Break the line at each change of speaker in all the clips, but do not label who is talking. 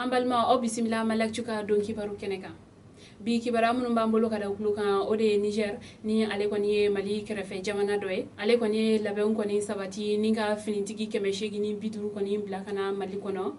An balima, aw bisimila Maliactu ka don kibaru kɛnɛ kan. Bi kibaruya minnu b'an bolo ka da tulo kan, o de ye Niger, ni ale kɔni ye Mali kɛrɛfɛ jamana dɔ ye, ale kɔni ye labɛnw kɔni sabati ni ka finitigi 850 kɔni bila ka na Mali kɔnɔ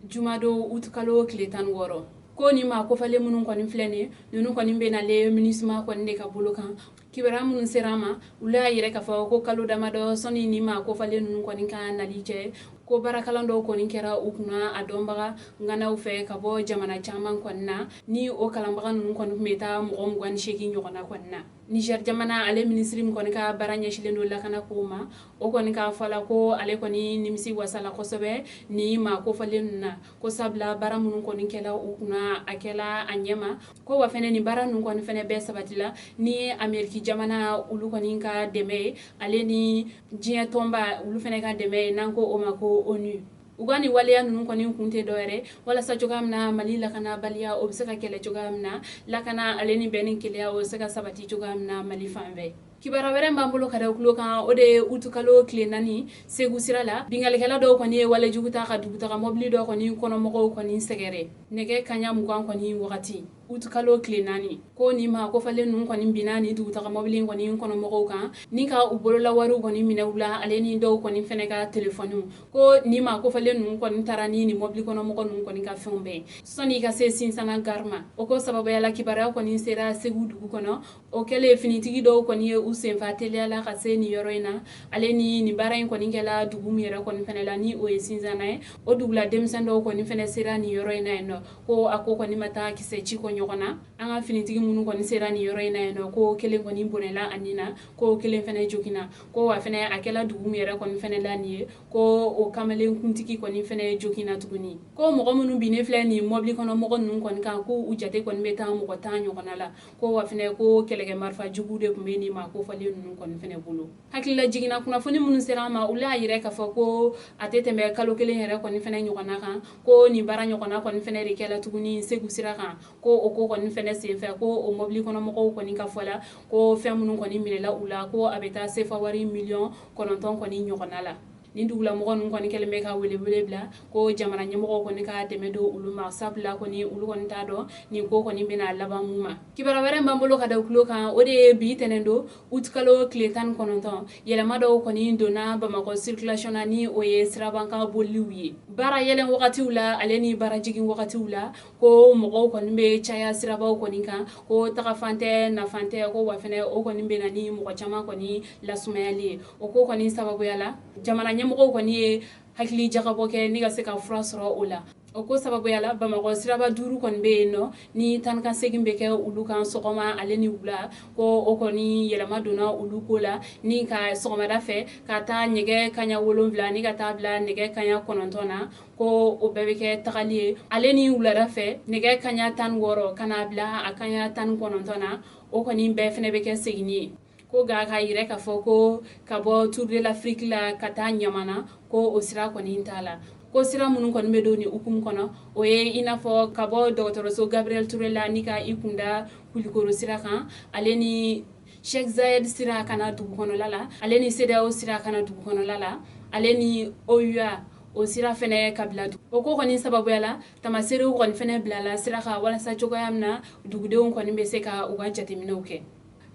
jumadon utukalo tile 16. Ko ni maa kofalen minnu kɔni filɛ nin, ninnu kɔni bɛ nalen MINUSMA kɔni de ka bolo kan. Kibaruya minnu sera an ma, olu y'a yɛrɛ k'a fɔ ko kalo damadɔ sɔnni ni maa kofalen ninnu kɔni ka nali cɛ, ko baarakalan dɔw kɔni kɛra u kunna a dɔnbaga ŋanaw fɛ ka bɔ jamana caman kɔni na, ni o kalanbaga ninnu kɔni tun bɛ taa mɔgɔ 28 ɲɔgɔnna kɔni na. Niger jamana ale minisiri min kɔni ka baara ɲɛsilen don lakana kow ma, o kɔni k'a fɔ la ko ale kɔni nimisi wasala kosɛbɛ ni maa kofalen ninnu na, ko sabula baara minnu kɔni kɛla u kunna, a kɛla a ɲɛma. Ko wa fɛnɛ nin baara ninnu kɔni fɛnɛ bɛɛ sabatila ni Ameriki jamana olu kɔni ka dɛmɛ ye, ale ni diɲɛ tɔnba olu fɛnɛ ka dɛmɛ ye, n'an ko o ma ko ONU. U ka nin waleya ninnu kɔni kun tɛ dɔwɛrɛ, walasa cogoya min na Mali lakanabaliya o bɛ se ka kɛlɛ cogoya min na, lakana ale ni bɛn ni kelenya o bɛ se ka sabati cogoya min na Mali fan fɛ. Kibaruya wɛrɛ b'an bolo ka da tulo kan, o de ye utukalo tile 4, Segu sira la, binkalikɛla dɔw kɔni ye walejugu ta ka dugutaga mɔbili dɔ kɔni kɔnɔmɔgɔw kɔni sɛgɛrɛ nɛgɛ kaɲa 20 kɔni wagati utukalo tile 4. Ko nin maa kofalen ninnu kɔni binna ni dugutaga mɔbili kɔni kɔnɔmɔgɔw kan ni ka u bolola wariw kɔni minɛ u la, ale ni dɔw kɔni fɛnɛ ka telefɔniw. Ko nin maa kofalen ninnu kɔni taara ni nin mɔbili kɔnɔmɔgɔ ninnu kɔni ka fɛnw bɛɛ sɔnni ka se Sinsana gare ma. O ko sababuya la, kibaruya kɔni sera Segu dugu kɔnɔ. O kɛlen, finitigi dɔw kɔni ye u senfa teliya la ka se nin yɔrɔ in na, ale ni nin baara in kɔni kɛla dugu min yɛrɛ kɔni fɛnɛ la, ni o ye Sinsana ye, o dugula denmisɛn dɔw kɔni fɛnɛ sera nin yɔrɔ in na yen nɔ. Ko a ko kɔni ma taa kisɛ ci kɔ ɲɔgɔn na. An ka finitigi minnu kɔni sera nin yɔrɔ in na yen nɔ, ko kelen kɔni bɔnɛla a nin na, ko kelen fɛnɛ joginna. Ko wa fɛnɛ a kɛla dugu min yɛrɛ kɔni fɛnɛ la nin ye, ko o kamalen kuntigi kɔni fɛnɛ joginna tuguni. Ko mɔgɔ minnu binnen filɛ nin mɔbili kɔnɔ mɔgɔ ninnu kɔni kan, ko u jate kɔni bɛ taa mɔgɔ 10 ɲɔgɔnna la. Ko wa fɛnɛ ko kɛlɛkɛ marifa jugu de tun bɛ nin maa kofalen ninnu kɔni fɛnɛ bolo. Hakilila jiginna, kunnafoni minnu sera an ma, olu y'a yɛrɛ k'a fɔ ko a tɛ tɛmɛ kalo kelen yɛrɛ kɔni fɛnɛ ɲɔgɔnna kan, ko nin baara ɲɔgɔnna kɔni fɛnɛ de kɛla tuguni Segu sira kan. Ko o ko kɔni fɛnɛ senfɛ, ko o mɔbili kɔnɔ mɔgɔw kɔni ka fɔ la, ko fɛn minnu kɔni minɛla u la, ko a bɛ taa sefa wari miliyɔn 9 kɔni ɲɔgɔnna la. Nin dugulamɔgɔ ninnu kɔni kɛlen bɛ ka welewele bila ko jamana ɲɛmɔgɔw kɔni ka dɛmɛ don olu ma, sabula kɔni olu kɔni t'a dɔn nin ko kɔni bɛna laban mun ma. Kibaruya wɛrɛ b'an bolo ka da tulo kan, o de ye bi tɛnɛn don utukalo tile 19, yɛlɛma dɔw kɔni donna Bamakɔ circulation na, ni o ye sirabakan boliliw ye baara yɛlɛn wagatiw la, ale ni baara jigin wagatiw la. Ko mɔgɔw kɔni bɛ caya sirabaw kɔni kan, ko tagafan tɛ, nafan tɛ. Ko wa fɛnɛ o kɔni bɛ na ni mɔgɔ caman kɔni lasumayali ye. O ko kɔni sababuya la, jamana ɲɛmɔgɔw kɔni ye hakili jagabɔ kɛ ni ka se ka fura sɔrɔ o la. O ko sababuya la, Bamakɔ siraba duuru kɔni bɛ yen nɔ ni tan ka segin bɛ kɛ olu kan sɔgɔma ale ni wula. Ko o kɔni yɛlɛma donna olu ko la, ni ka sɔgɔmada fɛ ka taa nɛgɛ kaɲa 7 ni ka taa bila nɛgɛ kaɲa 9 na, ko o bɛɛ bɛ kɛ tagali ye, ale ni wulada fɛ nɛgɛ kaɲa 16 ka n'a bila a kaɲa 19 na, o kɔni bɛɛ fɛnɛ bɛ kɛ seginni ye. Ko nka k'a yɛrɛ k'a fɔ ko ka bɔ Tour de l'Afrique la ka taa Ɲamana, ko o sira kɔni t'a la. Ko sira minnu kɔni bɛ don nin hukumu kɔnɔ, o ye i n'a fɔ ka bɔ dɔgɔtɔrɔso Gabriel Touré la ni ka i kunda Kulikoro sira kan, ale ni Cheikh Zayed sira ka na dugu kɔnɔla la, ale ni CEDEAO sira ka na dugu kɔnɔla la, ale ni OUA o sira fɛnɛ ka bila. O ko kɔni sababuya la, tamaserew kɔni fɛnɛ bilala sira kan walasa cogoya min na dugudenw kɔni bɛ se ka u ka jateminɛw kɛ.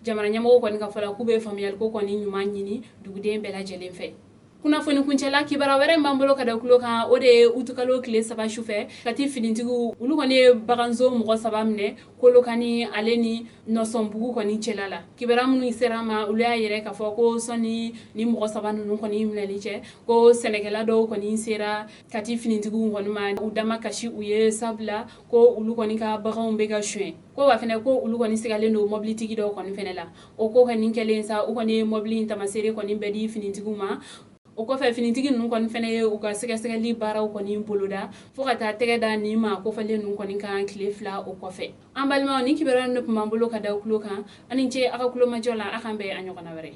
Jamana ɲɛmɔgɔw kɔni ka fɔ la, k'u bɛ faamuyaliko kɔni ɲuman ɲini duguden bɛɛ lajɛlen fɛ. Kunnafoni kuncɛla, kibaruya wɛrɛ b'an bolo ka da tulo kan, o de ye utukalo tile 3 sufɛ, Kati finitigiw olu kɔni ye baganso mɔgɔ saba minɛ Kolokani ale ni Nɔsɔnbugu kɔni cɛla la. Kibaruya minnu sera an ma, olu y'a yɛrɛ k'a fɔ ko sɔnni ni mɔgɔ saba ninnu kɔni minɛli cɛ, ko sɛnɛkɛla dɔw kɔni sera Kati finitigiw kɔni ma, u dama kasi u ye, sabula ko olu kɔni ka baganw bɛ ka suɲɛ. Ko wa fɛnɛ ko olu kɔni sigalen don mɔbilitigi dɔw kɔni fɛnɛ la. O ko kɔni kɛlen sa, u kɔni ye mɔbili in tamaseere kɔni bɛɛ di finitigiw ma. O kɔfɛ, finitigi ninnu kɔni fɛnɛ ye u ka sɛgɛsɛgɛli baaraw kɔni boloda fo ka taa tɛgɛ da nin maa kofɔlen ninnu kɔni kan tile 2 o kɔfɛ. An balimaw, ni kibaruya ninnu tun b'an bolo ka da tulo kan. Ani ce aw ka kulomajɔ la. A k'an bɛn a ɲɔgɔnna wɛrɛ.